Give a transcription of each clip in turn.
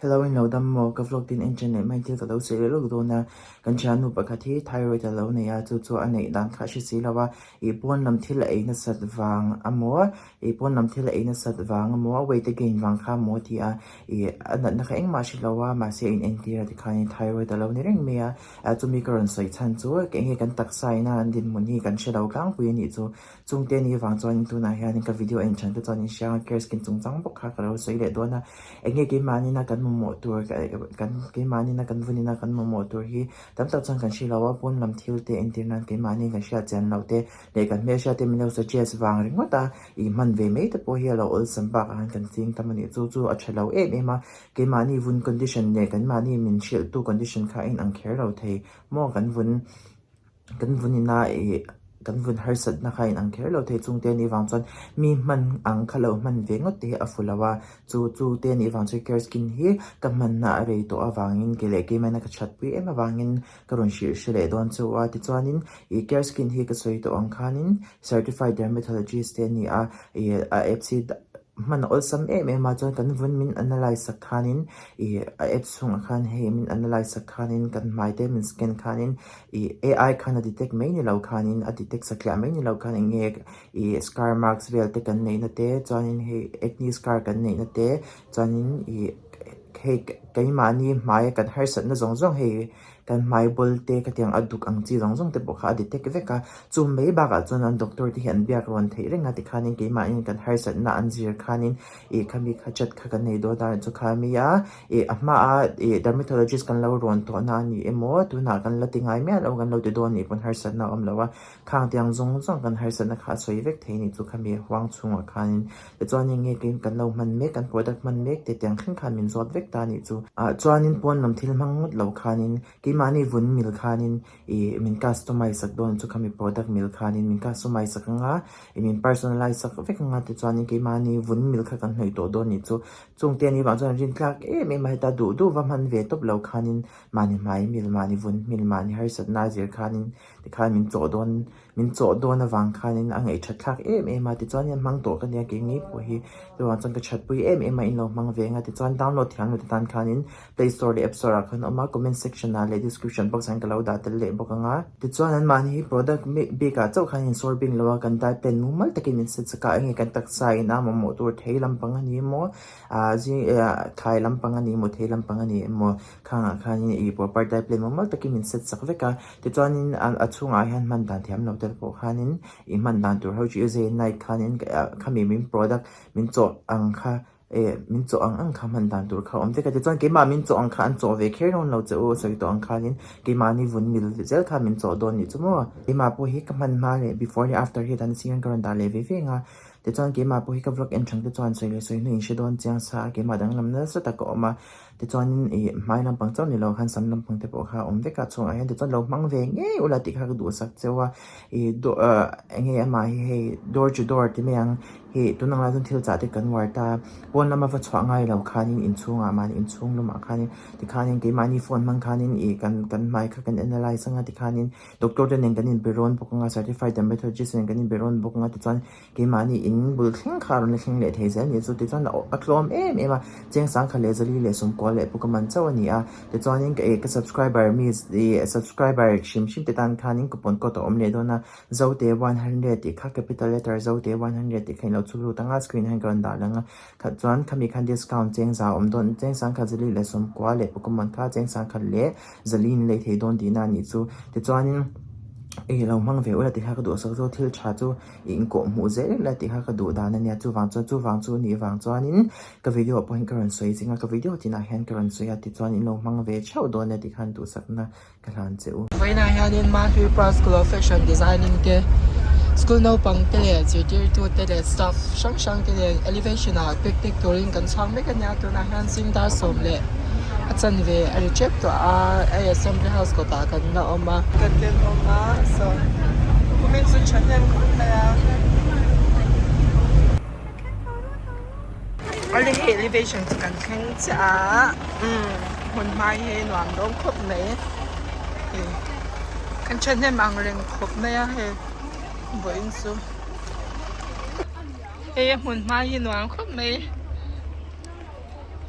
Hello in lo dam maw? Ka vlog tin en chen leh mai thil ka lo sawi leh lawk dawn a, kan thiannu pakhat hi thyroid a lo nei a, chu chu a neih dan kha a hre si lo a, ih pawn lam thil a ei nasat vang a maw, ih pawn lam thil a ei nasat vang a maw, weight a gain vang kha maw ti a, ih a natna kha engmah a hre lo a, mahse a in entir a tikhanin thyroid a lo ni reng mai a, chumi ka rawn sawi chhan chu eng nge kan taksa ina an dinhmun hi kan hre lo tlangpui a nih chu. Chungte ni vang chuanin tunah hianin ka video en chhan te chuan in hriang a care skin chungchang bawk kha ka lo sawi leh dawn a, eng nge keimahnin a kan mamawh tur kan keimahnin a kan vunin a kan mamawh tur hi tam tak chuan kan hre lo a, pawn lam thil te entir nan keimahni kan hriat chian loh te leh kan hmelhriat te min lo suggest vang ringawt a, ih hman ve mai te pawh hi a lo awlsam bakah khan kan ching tam a nih chu chu a tha lo em em a, keimahni vun condition leh kan mahni min hrilhtu condition kha a inang kher lo thei maw kan vun. Kan vun ina ih kan vun harsatna kha inang kher lo thei chungte anih vang chuan mi hman ang kha lo hman ve ngawt te hi a fu lo a, chu chu te anih vang chuan care skin hi ka hmanna a rei tawh avangin kei leh keimahna ka thatpui em avangin ka rawn hrilh hre leh dawn chu a. Tichuanin ih care skin hi ka sawi tawh ang khanin certified dermatologist te ani a, ih a apps hi hman a awlsam em em a chuan kan vun min analyse sak khanin ih a apps chhungah khan hei min analyse sak khanin kan hmai te min scan khanin ih ai khan a detect mai ni lo khanin a detect satliah mai ni lo khan eng nge ih scar marks vel te kan neihna te chuanin hei acne scar kan neihna te chuanin ih hei keimahni hmaia kan harsatna zawng zawng hei kan hmai bawl te khatiang a duk ang chi zawng zawng te pawh kha a detect vek a, chu mai bakah chuan an doctor te hi an biak rawn theih reng a tikhanin keimahni kan harsatna an zir khanin ih khami kha chat kha kan nei dawn a chu khami a ih a hmaa ih dermatologist kan lo rawn tawh na a ni emaw tunah kan la ti ngai miah lo kan lo ti dawn nih pawn harsatna a awm lo a, khang tiang zawng zawng kan harsatna kha a sawi vek thei a nih chu khami huang chhungah khanin tichuanin nge kei kan lo hman mek kan product hman mek te tiang thleng khan min zawt vek ta a nih chu. Ah chuanin pawn lam thil hmang ngawt lo khanin keimahni vun mil khanin ih min customize sak dawn chu khami product mil khanin min customize sak anga ih min personalize sak vek anga tichuanin keimahni vun mil kha kan hnawih tawh dawn nih chu. Chungte anih vang chuan rin tlak em em a heta duh duh va hman ve tawp lo khanin mahni hmai mil mahni vun mil mahni harsatna a zir khanin tikhan min chawh dawn Min chawh dawn avang khanin a ngaihthat thlak em em a, tichuan hmang tawh ka nia kei ngei pawh hi chuvang chuan ka thatpui em em a inlo hmang ve ang a, tichuan download thiam lo te tan khanin play store leh app store ah khan a awm a, comment section ah leh description box ah hian ka lo dah tel leh bawk ang a. Tichuan an mahni hi product bik ah chauh khan in sawr bing lo a, kan diet plan mumal takin min set sak a, enge kan taksa in a mamawh tur thei lampang a ni emaw ah zing thlai lampang a ni emaw thei lampang a ni emaw khangah khanin ih proper diet plan mumal takin min set sak vek a. Tichuanin a chhungah hian hman dan thiam lo te pawh khanin ih hman dan tur ho chu zai night khanin khami min product min chawh ang kha eh min chawh ang ang kha hman dan tur kha a awm vek a tichuan keimah min chawh ang kha an chawh ve kher dawn lo che u sawi tawh ang khanin keimahni vun mil zel kha min chawh dawn nih chu maw keimah pawh hi ka hman hma leh before leh after hi dan sir ka rawn dah leh ve ve ang a tichuan keimah pawh hi ka vlog en thang te chuan sawi leh sawi hnu in hre dawn chiang sa a keimah danglam nasa tak a awm a. Tichuanin ih hmai lampang chauh ni lo khan sam lampang te pawh kha a awm vek a chhungah hian tichuan lo hmang ve ngei ula tih kha ka duhsak cheu a ih dawh ah eng nge amah hi hei door to door ti mai ang hei tun ang lai chuan thil chah te kan uar ta pawn lama va chhuah ngai lo khanin inchhungah mahni inchhung lumah khanin tikhanin keimahni phone hmang khanin ih kan kan hmai kha kan analyse anga tikhanin doctor te nen kan inbe rawn bawk anga certified dermatologist nen kan inbe rawn bawk anga tichuan Keimahni in bul thleng kha a rawn la thleng leh thei zel a ni chu tichuan a tlawm em em a, cheng sangkhat leh zali leh sawmkua leh puk a man chauh a ni a, tichuanin ka ka subscriber mi ih subscriber hrim hrim te tan khanin coupon code a awm leh dawn a, zote 100 tih kha capital letter zote 100 tih kha in lo chhuk lut ang a, screen ah hian ka rawn dah lang a, khat chuan khami khan discount cheng za a awm dawn cheng sangkhat zali leh sawmkua leh puk a man kha cheng sangkhat leh zali in lei thei dawn tihna a nih chu, tichuanin ih lo hmang ve ula tih kha ka duhsak chu thil tha chu. I inkawh hmuh zel la tih kha ka duh dan a nia, chuvang chuan chuvang chu nih vang chuanin ka video ah pawh hian ka rawn sawi zing a, ka video tinah hian ka rawn sawi a tichuan in lo hmang ve theuh dawn e tih khan duhsakna ka hlan che u. Vawiinah hianin Mahli Pra School of Fashion Designing te school naupang te leh zirtirtu te leh staff hrang hrang te nen elevation ah picnic turin kan chhuak mek a nia tunah hian zing dar sawm leh a chanve a ri tep tawh a hei assembly house kawtah kan la awm a. Kan tenawm a saw kumin chu thahnem khawp mai a. Awle hei elevation chu kan thleng chiah a umm hmun hma hi nuam dawn khawp mai hei kan thahnem ang reng khawp mai a hei vawiin chu hei a hmun hma hi nuam khawp mai.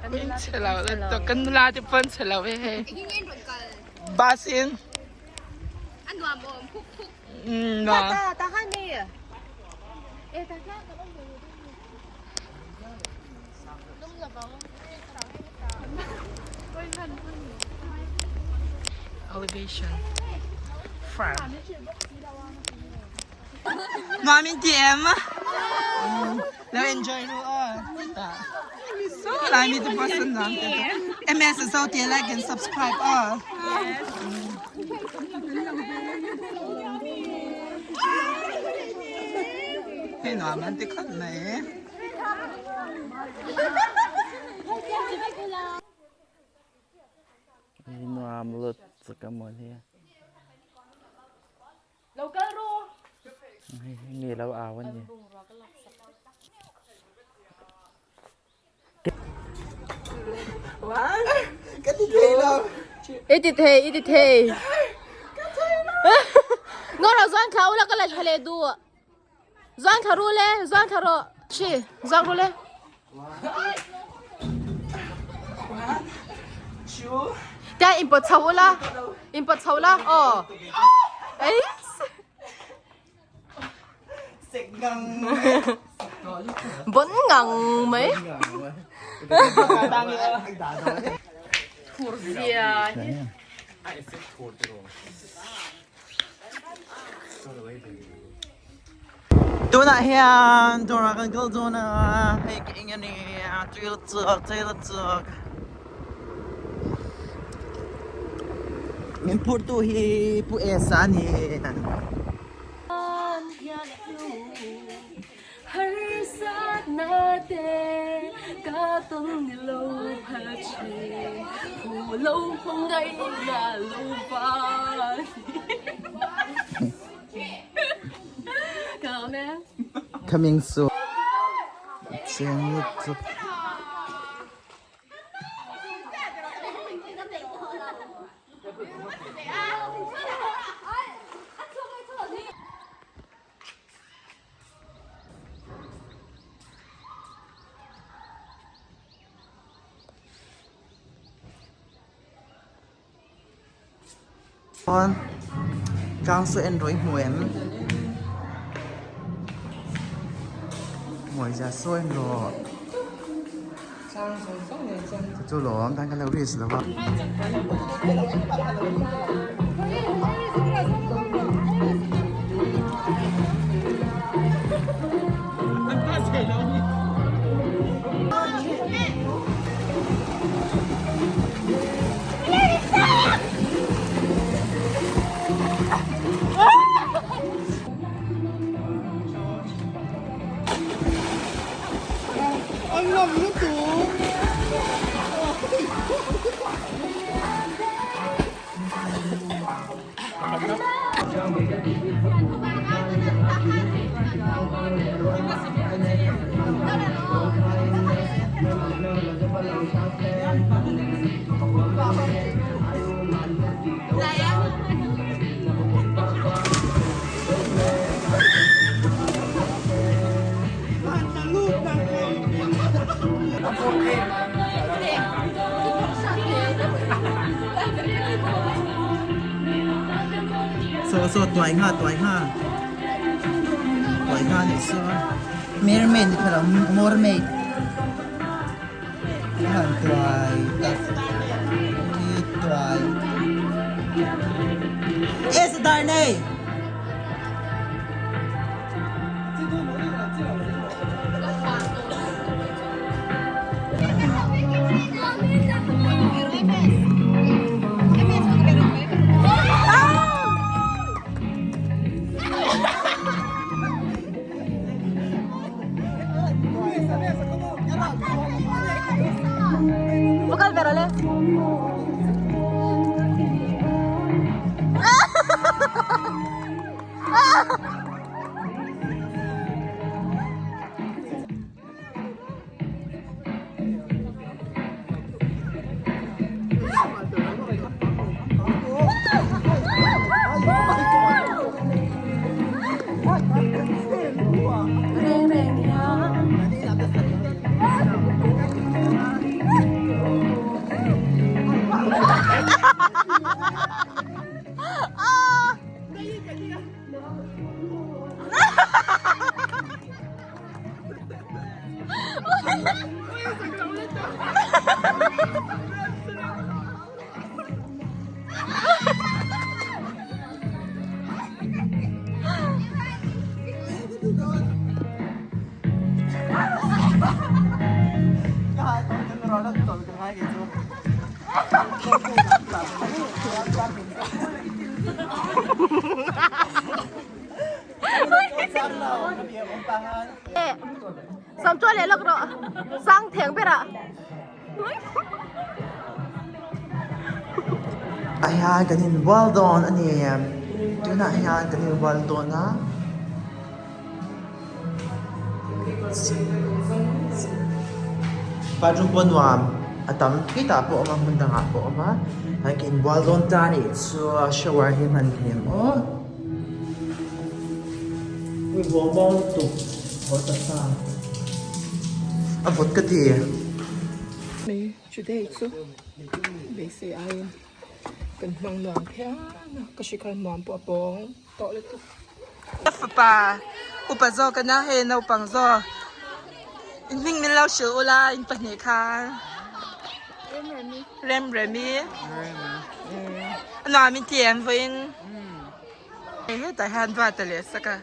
In chhe lo lutuk kan nula te pawn chhe lo e hei bus in nuam elevation farm nuam in ti em lo enjoy ru aw so lai mi te pawh sawn nuam te ms zo te like and subscribe aw hei nuam an ti khawp mai. Nuam lutuk a mawn hi. Hei hi mi lo au a ni. I ti thei i ti thei. Ngaw ro zuan thla ula ka la tha leh duh. Zuan thla ru le zuan thla rawh. Chi zuang ru le. Tia in pawt chho ula in pawt chho la aw. Eis. Bon ngang mai. Thur zia hi. Tunah hian dawrah kan kal dawn a, hei ka eng a ni a, tui la chak, tui la chak. Min phurtu hi Pu Esa a ni. Coming soon. Chiang lutuk. Chuan tlang saw en rawih hmu em hmuai zia saw en rawh chu lawm tan kan lo risk lo a. Saw saw tuai ngha tuai ngha tuai ngha nih saw mermaid ni kha lo mermaid han tuai tak hi tuai e sadar nei. Sawmtual leh lawk rawh sang theng ber ah. Ah hian kan inbual dawn a ni tunah hian kan inbual dawn a. Bathroom pawh nuam a tam khitah pawh a awm a hmun dangah pawh a awm a kan inbual dawn ta anih chu a shower hi hman theih ang aw. Ui bawng bawng lutuk haw ta sa a vawt ka ti. Hei today chu beisei aiin kan hmang nuam phian a ka hrikhar nuam pawh a pawng tawh lutuk. Ka fapa upa zawk a nia hei naupang zawk in hming min lo hrilh ula in pahnih khan. Remremi a nuam in ti em vawiin hei hetah hian Duata leh Saka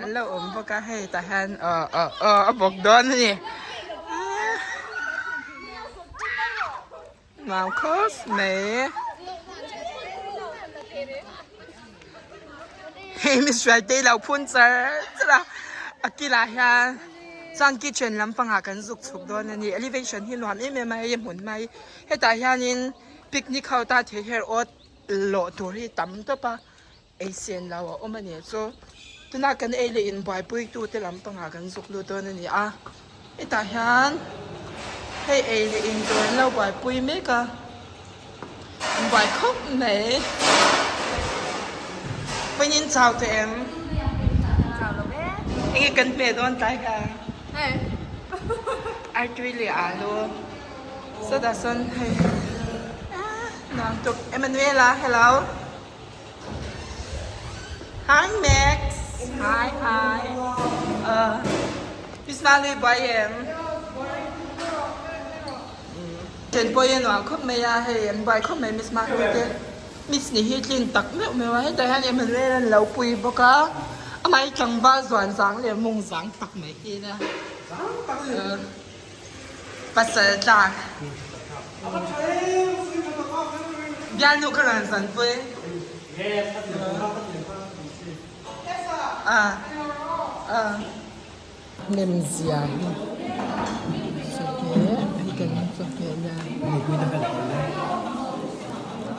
an lo awm bawk a hei tah hian aw aw aw a bawk dawn a ni nuam khawp mai hei misual te lo phun char char a a kilah hian chuan kitchen lampangah kan zuk chhuk dawn a ni elevation hi nuam em em a hei hmun mai hetah hianin picnic ho ta thei her awt lawh tur hi tam tawp a ei sen lo a awm a ni chu tunah kan ei leh in buaipui tu te lampangah kan zuk lut dawn a ni a hetah hian hei ei leh in tur an lo buaipui mek a an buai khawp mai vawiin chau teh em enge kan hmeh dawn tlai kha artui leh alu sawtah sawn hei nuam tuk Emanuela hello. Hi Max. Hi hi. Miss Mali buai em? Chen pawh hi a nuam khawp mai a hei an buai khawp mai Miss Mali te. Miss ni hi tlin tak meuh meuh a hetah hian Emmanuel an lo pui bawk a amah hi tlangval zuan zang leh mawng zang tak mai hi a nia. Pasal tlak. Bialnu ka rawn zan pui. Lem zia hi chawhmeh hi kan chawhmeh nia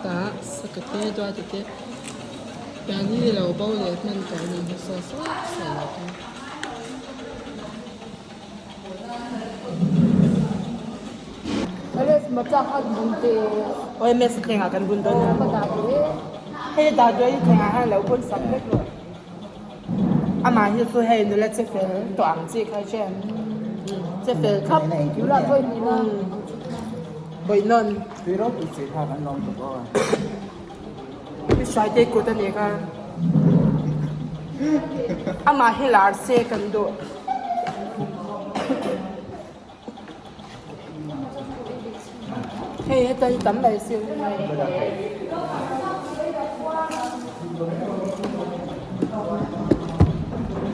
tah sakate duat te piani lo bo leh hman tawh a nih hi saw saw saw lo te. Ms thlengah kan bun dawn a hei dah duai thlengah hian lo bun sak vek rawh amah hi chu hei nula che fel tawh ang chi kha che che fel khap bawihnawn hruaite kut a ni kha amah hi lar se kan duh. Hei heta hi tam mai si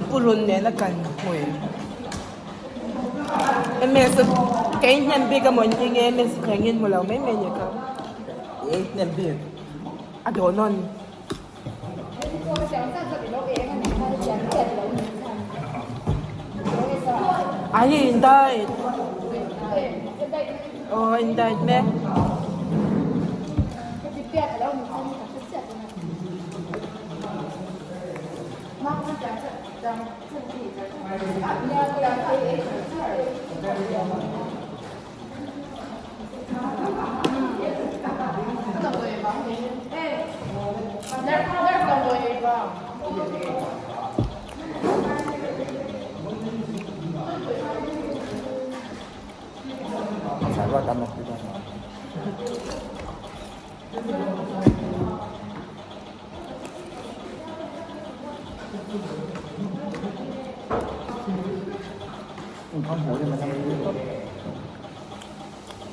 purun nena kan hmui ms kei hnem bik amaw in ti nge ms thleng in hmu lo mai mai ni kha. A dawh nawn. Ai in diet. Oh in diet mek.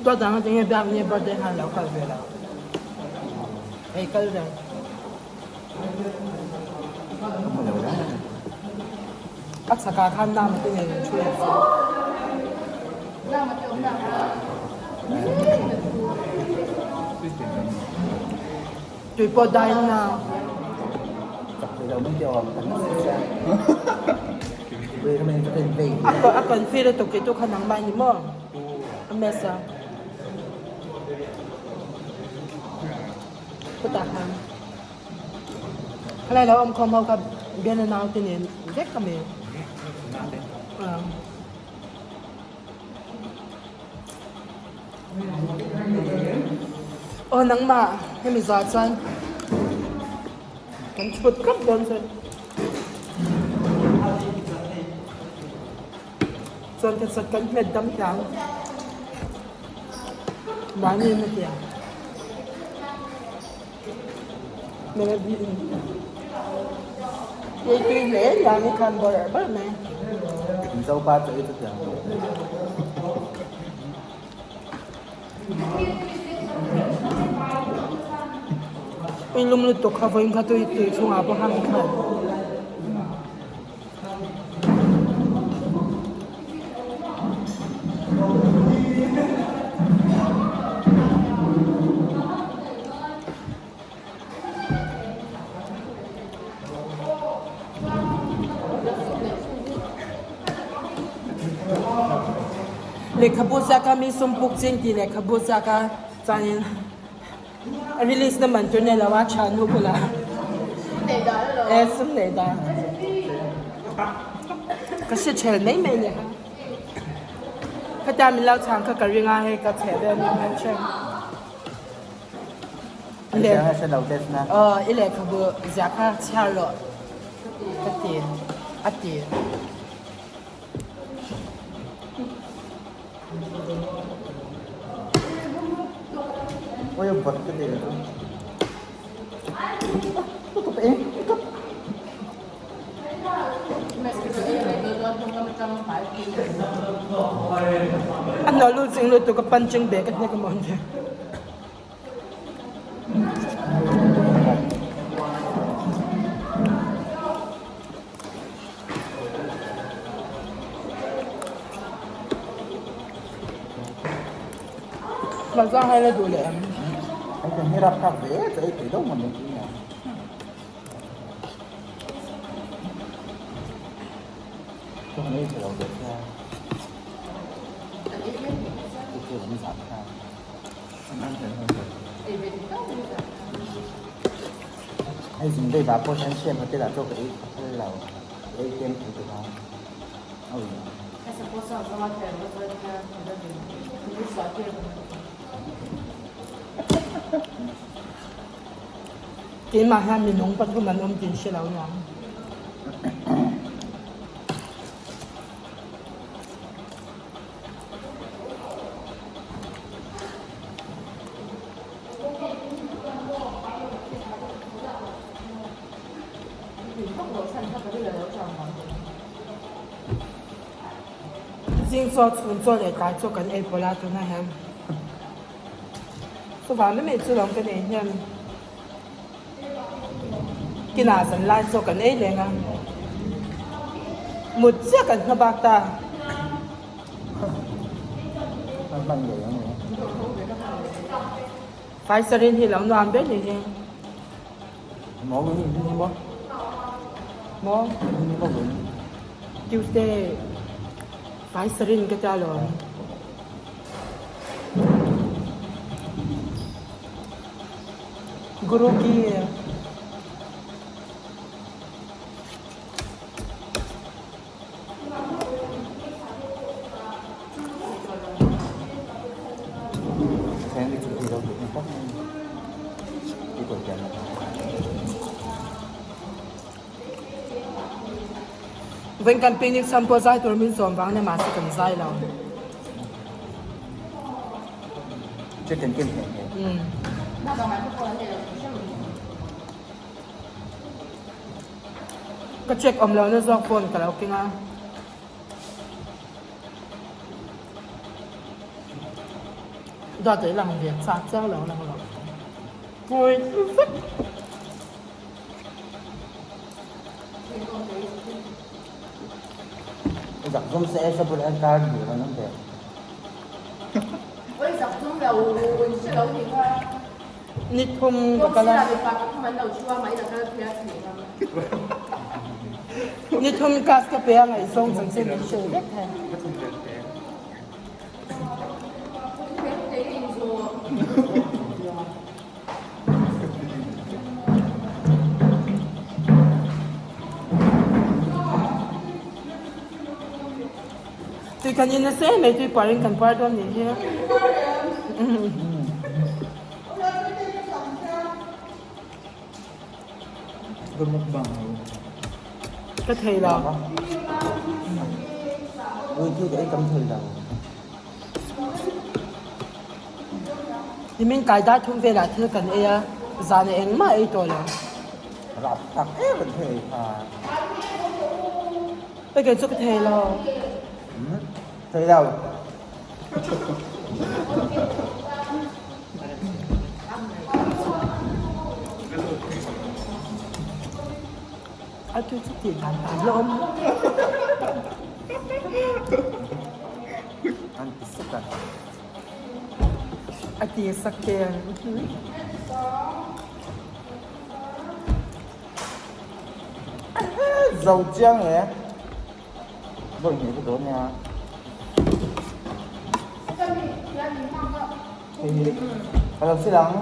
Dawt dang a tinge biak ni birthday khan lo kal ve lo. Hei kal ve. A chhakah khan nama te nen an thu leh si. Tui pawh dai na. A confi lutuk tih tu kha nangmah ni maw? A mess a. Khutah khan khalai lo awm khawm ho kha bialnu naute nen vek ka mi. Aw nangmah hemi zah chuan kan thut khawp dawn che. Chuan ka chat kan hmet dam hlang. Mahni in a ti a. Melody in. Tui tui hle hian i khan bawrh bawrh mai. Mizo pa chu ei chu tiang lo. Ui lum lutuk kha vawiin kha tui tui chhungah pawh khan khan. Lehkhabu ziaka mi sum puk ching tih lehkhabu ziaka chuanin A release na man tur nei lo a tha nu bulah e sum nei dan ka hre thel mai mai nia khata min lo chhang kha ka ring a hei ka chheh vel min han hreng aw i lehkhabu ziah kha chhiar rawh ka ti a ti. A hnuai lut ching lutuk a pan ching bag a hnek amaw ni. Mazah hai la duh leh em? Keimah hian minung pathum an awm tih hre lo niang. Zing chaw chhun chaw leh tlai chaw kan ei pawlh a tunah hian chuvang mai mai chu lawm ka nei hian kinah zan lai chaw kan ei leng a mut chiah kan hma bak ta. Faisarin hi lo nuam ber ni hi. Maw? Tuesday Faisarin ka tia lawm. Guru ki. Vawiin kan picnic chhan pawh zai tur min sawm vang nia mahse kan zai lo. Ka check awm lohna zawk phone ka lo keng a. Dawt ei lang ve chak chiang lo lang lo. Pui vek. Zak zum se sa bul an kar ni ran an ve. Oi zak zum lo in hre lo ni kha. Ni thum ka kal a. Ni thum class ka pe a ngaihzawng chanchin min hrilh vek thei. Tui kan in nasa em mai tui par in kan par dawn nih hi. Ka thei lo. Nimin kai dar thum velah thil kan ei a, zan ah engmah ei tawh lo. Hei kei chu ka thei lo. A tu chu tih dan tam lo awm. An ti sak a. A ti sak te ang. Zo chiang e. Vawi hnih ka dawn nia. Hei hi ka lo sil ang.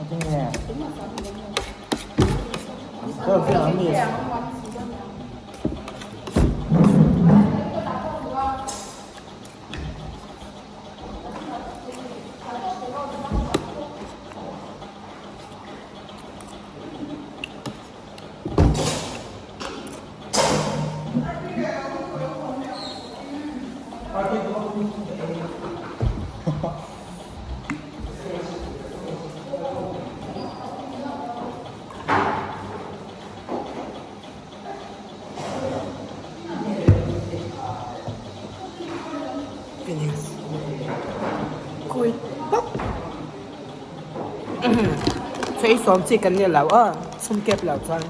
Engtin nge? Ka lo sil ang miss. Finish. Kui pap. Chei sawm chi kan ni lo a, chhum kep lo chuan.